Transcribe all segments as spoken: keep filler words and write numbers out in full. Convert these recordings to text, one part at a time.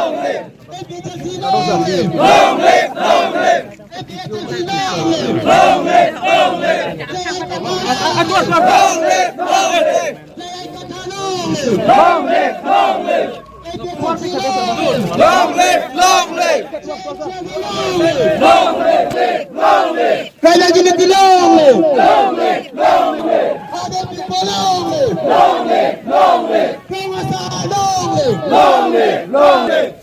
Long live, long live. A P H L C long live. A P H L C long live. Long live, long live. Long live, long live. Long live, long live. Long live, long live. Long live, long live. Long live, long live. Kailash Jyoti long live. Long live, long live. Other people long live. Long live, long live. Kongasa long live. Long live, long live.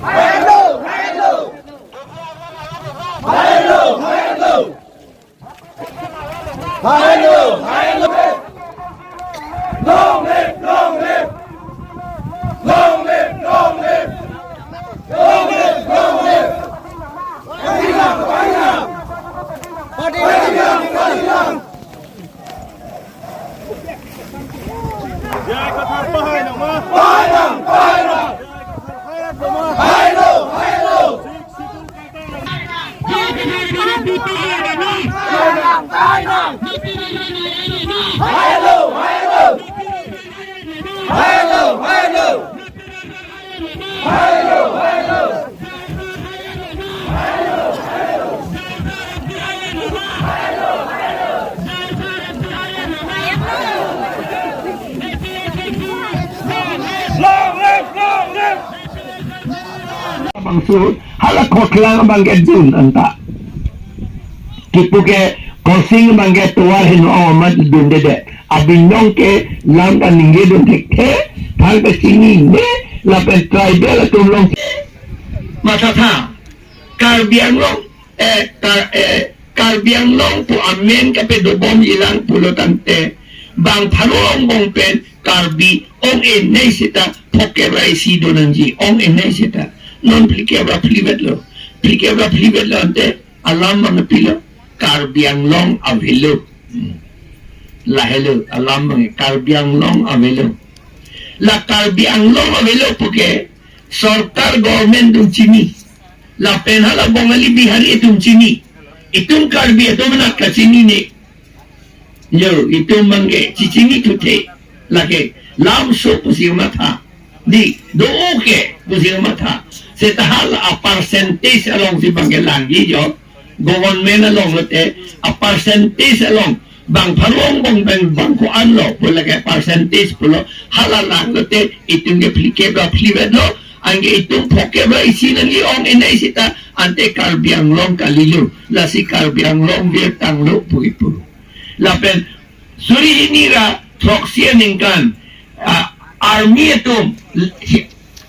Hello, hello. Hello, hello. Hello, hello. Long live, long live. Long live, long live. Long live, long live. Parilang, parilang. Parilang, parilang. Jai Kathar, pahai nang ma. Pahai nang, pahai nang. Jai Kathar, pahai nang ma. Pahai nang, pahai nang. Hello, hello. Hello, hello. Long live, long live. Bangso hala khotlang abang ke dun anta. Kipu ke Khorsing abang ke tovar hin amat dundedet. Abinong ke lam ta ningje dun thekthe, thang ke chinine, lapen tribal atum along. Mathatha, Karbi Anglong, eh, Kar-, eh, Karbi Anglong pu amen kapadobom ilang pulo tangte, bang pharo angbong pen Karbi ong-e nei seta phokep ra isi do nangji, ong-e nei seta. Non phlikep ra phlivetlo. Phlikep ra phlivetlo ante, alam abang pilo, Karbi Anglong avelo. Hmm. Lahelo, alam abang Karbi Anglong avelo. La Karbi Anglong avelo puke, sorkar government atum chini. Lapen hala Bongali Bihari atum chini. Itum Karbi atum anak kachinine. Yo, itum abang ke, chichinithu the. Lake, lamso pusi matha. Di, do-o ke, pusi matha. Seta hala a percentage alongsi abang ke langji jo. Government along lote, a percentage along. Bang pharo angbong pen bang ko-an lo, pu lake percentage pulo, hala lang lote, itum ke phlikep ra phlivetlo, anke itum phokep ra isi nangji ong-e nei seta, ante Karbi Anglong kalilo, lasi Karbi Anglong virtanglo pu kipu. Lapen, suri hini ra throksi aningkan, ah, army atum,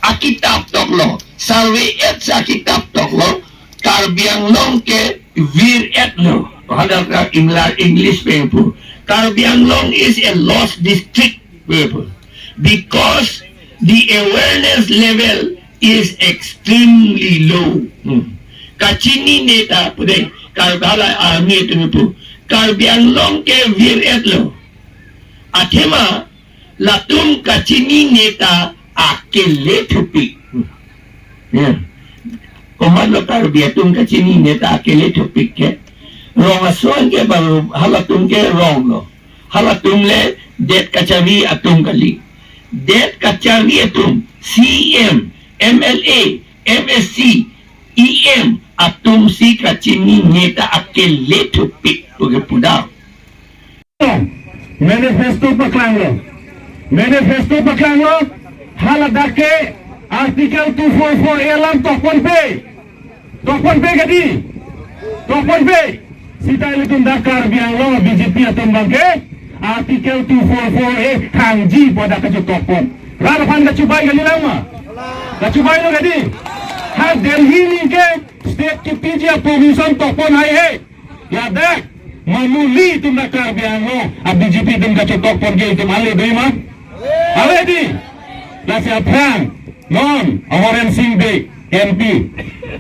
akitap toklo, survey et sa akitap toklo, Karbi Anglong ke vir-etlo. Hadak ka Ingla-, English pen pu. Karbi Anglong is a lost district, pu. Because the awareness level is extremely low. Hmm. Kachinine ta pu de, Karbi hala army atum pu. Karbi Anglong ke vir-etlo. Athema, latum kachinine ta akele thupik. Ya. Komatlo Karbi atum kachinine ta akele thupik ke. Rong ason ke baru halatum ke rong lo. Halatum le det kachari atum kali. Det kachari atum, C E M, M L A, M S C, E M atum si kachinine ta akele thupik pu ke pudam. Manifesto paklanglo. Manifesto paklanglo. Haladak ke Article two four four A alam tokponpe. Tokponpe kedi. Tokponpe. Seta ilitum dak Karbi Anglong B J P atum abang ke Article two four four A thangji pu dak kachotokpon. Rat aphan kachobai kalilang ma? Kachobailo kedi. Ha Delhi ni ke state kipiji a-permission tokpon haihe. Ladak, manuli atum dak Karbi Anglong, a B J P atum kachotokpon ke itum ale doi ma? Ale di. Lasi aphrang, non, Horensing Bey, M P.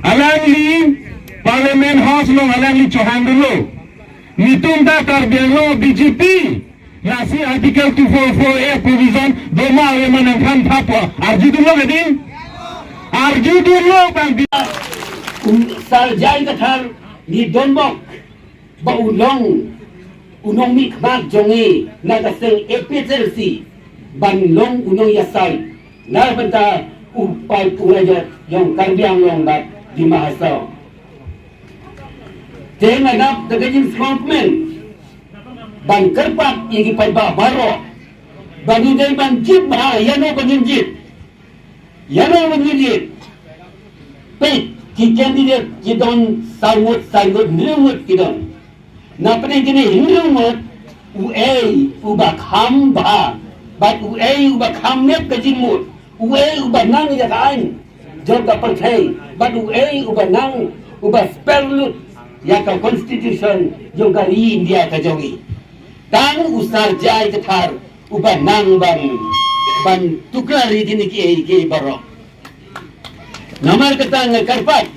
Alangli, Parliament House along alangli chohangdunlo. Netum dak Karbi Anglong B J P, lasi Article two four four A provision doma ave ma nangthan tha pu arjudunlo kedi? Arjudunlo bang di. Um, Sar Jai Kathar, ni donbok, ba ulong, unong mikmat jongni, na kaseng A P H L C. Ban long unong yasai, na banta upai pura jo jong Karbi Anglong bat Dima Hasao. Te nganap tagajin sengkokmen ban kerpat igi pai ba baro. Ban idai ban jit ba, yano ban jit. Yano ban jit. Pe ki candidate kidon sangut sangut nungut kidon. Na pene kini hinru mut, uei uba kham ba, bat uei uba kham nep kajin mut, uei uba nang ya ka ain jong ka parthai, bat uei uba nang uba sperlut ya ka constitution jong ka ri India kajongji. Tang usar jai kethar uba nang ban, ban tukla ri kini ki ei ki baro. Namar ketang karpat,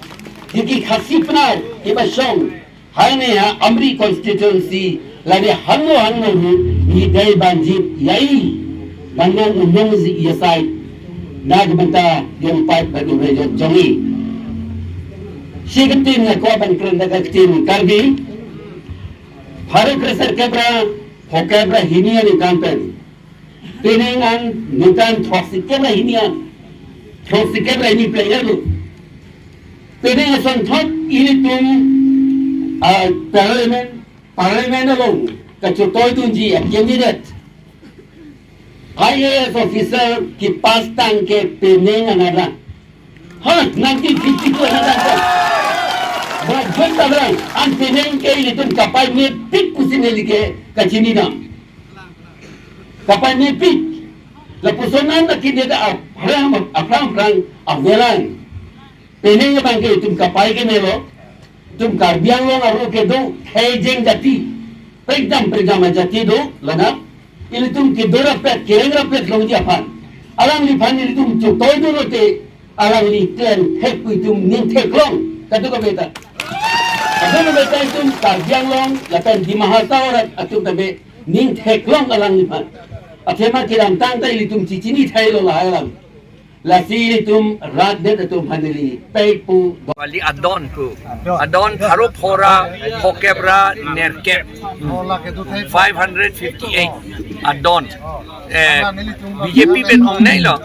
tiki khasi penar, iba shong, hai ne ha Amri constituency, lade hango hango hu, ni dai banjit, yai, ban long unong zi yasai, na kebenta, yong pai, ban long rejot jongji. Si ketin na ko ban kren da ketin Karbi, pharo kre serkep ra, phokep ra hini ani kanpen. Penang an ningkan throksi kep ra hini an. Throksi kep ra hini player lo. Penang asonthot ilitum, ah, parliament, parliament along kachotoi dunji a candidate. I A S officer kipas tang ke penang anara. Ha, nineteen fifty-two anara. Ba jun ta berang, an penang ke ilitum kapai mepik pusi neli ke kachini na. Kapai mepik. Lapuson an na kini da aphrang, aphrang, aphrang, avelang. Penang abang ke itum kapai ke melo. Itum Karbi Anglong aru kedo, khei jeng jati. Prekdam, prekdam ajati do, lana. Ilitum kedo rapet, kereng rapet longji aphan. Alangliphan ilitum chotoi do lote, alangli klem thek pu itum ning theklong. Kadokave ta. Kadokave ta itum Karbi Anglong, lapen Dima Hasao arat atum tabe ning theklong alangliphan. Athema kedamtang ta ilitum chichini thailo lahai alam. Lasi ilitum rat det atum aphan neli pei pu. Kali adon pu. Adon pharo phora phokep ra nerkep. Five hundred fifty-eight adon. Eh, B J P pen ong nei lo.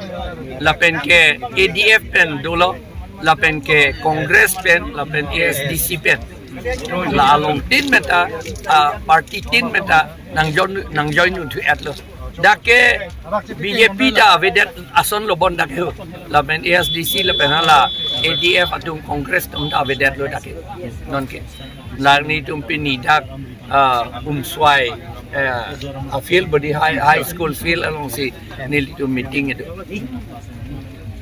Lapen ke A D F pen dolo. Lapen ke Congress pen, lapen A S D C pen. La along tin meta, ah, party tin meta nang join, nang join unthu et lo. Dak ke B J P ta avedet ason lo bon dak ho. Lapen A S D C lapen hala A D F atum Congress atum ta avedet lo dak ke. Non ke. La nelitum pini dak, ah, Umswai, eh, a field body high, high school field alongsi nelitum meeting itu.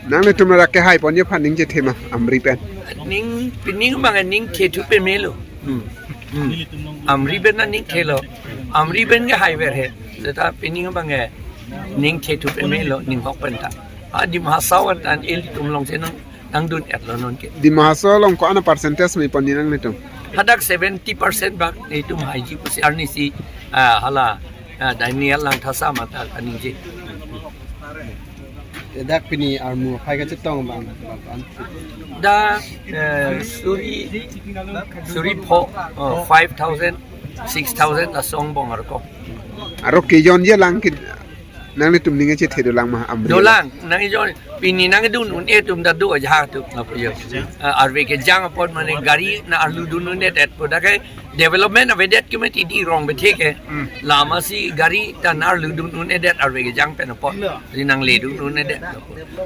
Nanglitum ra kehai ponji aphan ning chethe ma Amri pen? Ning, pining abang ning thethu pame lo. Hmm. Hmm. Amri pen na ning thelo. Amri pen kehai ver he. Seta pining abang ning thethu pame lo, ning hok pen ta. A Dima Hasao an tan ilitum alongsi nang, nangdun et lo non ke. Dima Hasao along ko-an a percentage me ponji nanglitum? Hadak seventy percent bak nelitum haiji pusi arnisi, ah, hala, ah, Daniel Langthasa mata kaningje. Dak pini armu aphai kachetong abang, abang, abang. Dak, eh, suri, suri pho, oh, five thousand, six thousand asong bong arko. Aro kejon je lang ke nanglitum ning chethe dolang ma Amri? Dolang, nang ijon, pini nangdun un-e atum ta do aja atum ngapu yo. Eh, arve kejang apot mane gari na arlu dun un-edet po dak ke development avedet ke mati di rong bethe ke. Hmm. Lama si gari ta na arlu dun un-edet arve kejang pen apot. Di nangle dun un-edet.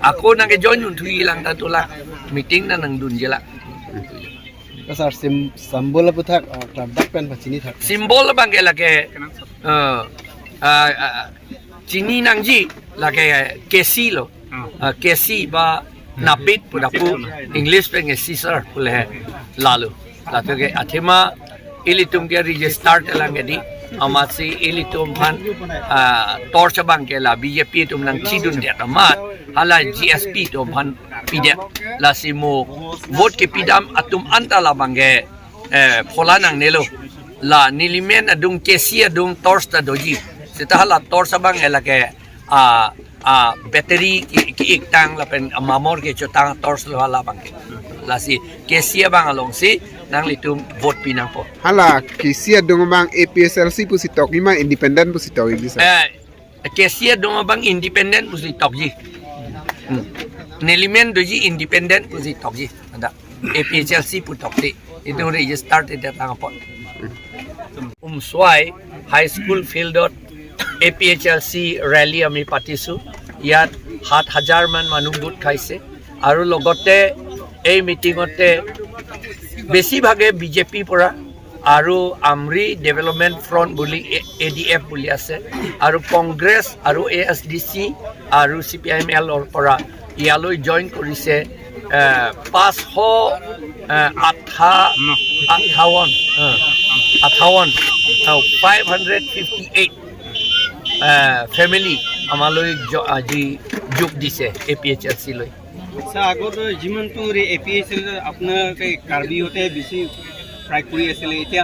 Ako nang ke join unthu ilang ta tula meeting na nangdunji la. Ka sar sim symbol aputhak, ah, klapdak pen pachini thak. Symbol abang ke lake, eh, ah, ah, chini nangji lake K C lo. Ah, K C ba napit pu dak pu English pen ke scissor pu le lalu. Lalu ke athema ilitum ke register telang ke di amatsi ilitum aphan, ah, torch abang ke la B J P atum nangchidundet amat hala G S P atum aphan pidet. Lasi mo vote kepidam atum anta labang ke, eh, phola nangnelo. La nelimen adung K C adung torch ta doji. Seta hala torch abang ke lake, ah, ah, battery ke, ke-iktang lapen amamor kechotang torch lo hala abang ke. Lasi K C abang alongsi nanglitum vote pinangpo. Hala K C adung abang A P H L C pusi tokji ma independent pusi tokji sir? Eh, Cashier dong abang independent pusi tokji. Hmm. Nelimen doji independent pusi tokji. Ada A P H L C pu tokte. Itum register te datang apot. Umswai High School fieldত A P H L C rally আমি পাতিছো। ইয়াত সাত হাজাৰ মান মানুহ গোট খাইছে আৰু লগতে এই মিটিঙতে বেছিভাগে বিজেপিৰ পৰা আৰু আমৰি ডেভেলপমেণ্ট ফ্ৰণ্ট বুলি এ ডি এফ বুলি আছে আৰু কংগ্ৰেছ আৰু এ এছ ডি চি আৰু চি পি আই এম এলৰ পৰা ইয়ালৈ জইন কৰিছে। এ, পাঁচশ, এ, আঠা-, আঠাৱন্ন, এ, আঠাৱন্ন, এ, ফাইভ হাণ্ড্ৰেড ফিফটি এইট, এ, ফেমিলি আমালৈ জ-, আজি যোগ দিছে এ পি এইচ এল চিলৈ। আচ্ছা, আগত যিমানটো এ পি এইচ এল আপোনালোকে কাৰ্বিতে বেছি ট্ৰাই কৰি আছিলে, এতিয়া,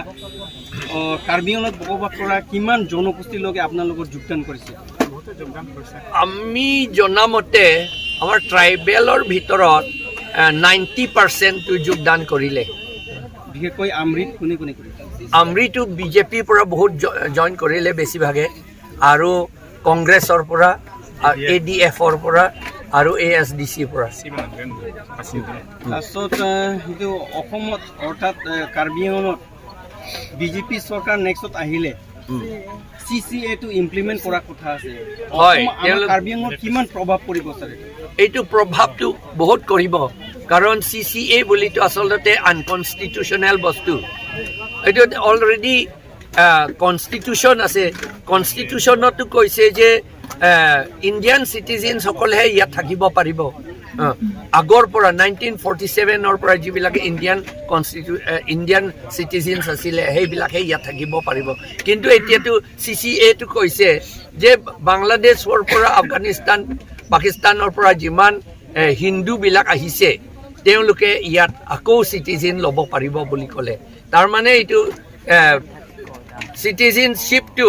অ, কাৰ্বি আংলঙত বসবাস কৰা কিমান জনগোষ্ঠীৰ লোকে আপোনালোকৰ যোগদান কৰিছে? আমি জনামতে আমাৰ ট্ৰাইবেলৰ ভিতৰত, এ, নাইণ্টি পাৰ্চেণ্টটো যোগদান কৰিলে। বিশেষকৈ আমৰিত কোনে কোনে কৰিছে? আমৰিটো বিজেপিৰ পৰা বহুত জ-, জইন কৰিলে বেছিভাগে, আৰু কংগ্ৰেছৰ পৰা, এ ডি এফৰ পৰা আৰু এ এছ ডি চিৰ পৰা। লাষ্টত, আহ, সেইটো অসমত অৰ্থাৎ, আহ, কাৰ্বি আংলঙত বিজেপি চৰকাৰ নেক্সটত আহিলে উম। চি চি এ টো ইমপ্লিমেণ্ট কৰাৰ কথা আছে। হয়, অসম, আমাৰ তেওঁলোক কাৰ্বি আংলঙত কিমান প্ৰভাৱ পৰিব ছাৰ এইটো? এইটো প্ৰভাৱটো বহুত কৰিব, কাৰণ চি চি এ বুলিতো আচলতে আনকনষ্টিটিউচনেল বস্তু। এইটো অলৰেডি কনষ্টিটিউচন আছে। কনষ্টিটিউচনতো কৈছে যে ইণ্ডিয়ান চিটিজেনসকলেহে ইয়াত থাকিব পাৰিব। আহ, আগৰ পৰা নাইনটিন ফৰ্টি ছেভেনৰ পৰা যিবিলাকে ইণ্ডিয়ান কনষ্টিটিউ ইণ্ডিয়ান চিটিজেনছ আছিলে, সেইবিলাকে ইয়াত থাকিব পাৰিব। কিন্তু এতিয়াতো চি চি এ টো কৈছে যে বাংলাদেশৰ পৰা, আফগানিস্তান, পাকিস্তানৰ পৰা যিমান, এ, হিন্দুবিলাক আহিছে, তেওঁলোকে ইয়াত আকৌ চিটিজেন ল'ব পাৰিব বুলি ক'লে। তাৰমানে এইটো, এ, চিটিজেনশ্বিপটো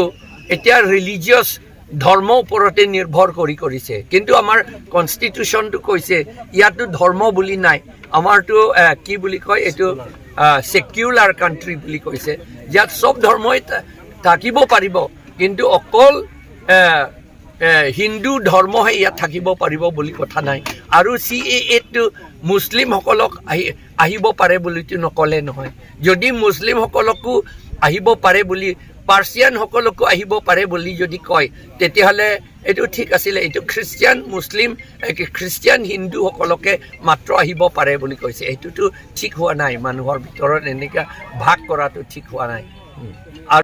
এতিয়া ৰিলিজিয়াছ ধৰ্মৰ ওপৰতে নিৰ্ভৰ কৰি কৰিছে। কিন্তু আমাৰ কনষ্টিটিউচনটো কৈছে ইয়াতো ধৰ্ম বুলি নাই, আমাৰতো, এ, কি বুলি কয় এইটো, আ, ছেকুলাৰ কাণ্ট্ৰি বুলি কৈছে। ইয়াত চব ধৰ্মই থা-, থাকিব পাৰিব, কিন্তু অকল, এ, এ, হিন্দু ধৰ্মহে ইয়াত থাকিব পাৰিব বুলি কথা নাই। আৰু চি এ এ টো মুছলিমসকলক আহি, আহিব পাৰে বুলিতো নক'লে নহয়। যদি মুছলিমসকলকো আহিব পাৰে বুলি, পাৰ্চিয়ানসকলকো আহিব পাৰে বুলি যদি কয়, তেতিয়াহ'লে এইটো ঠিক আছিলে। এইটো খ্ৰীষ্টিয়ান, মুছলিম, এ, কি, খ্ৰীষ্টিয়ান, হিন্দুসকলকে মাত্ৰ আহিব পাৰে বুলি কৈছে। এইটোতো ঠিক হোৱা নাই, মানুহৰ ভিতৰত এনেকুৱা ভাগ কৰাটো ঠিক হোৱা নাই। উম। আৰু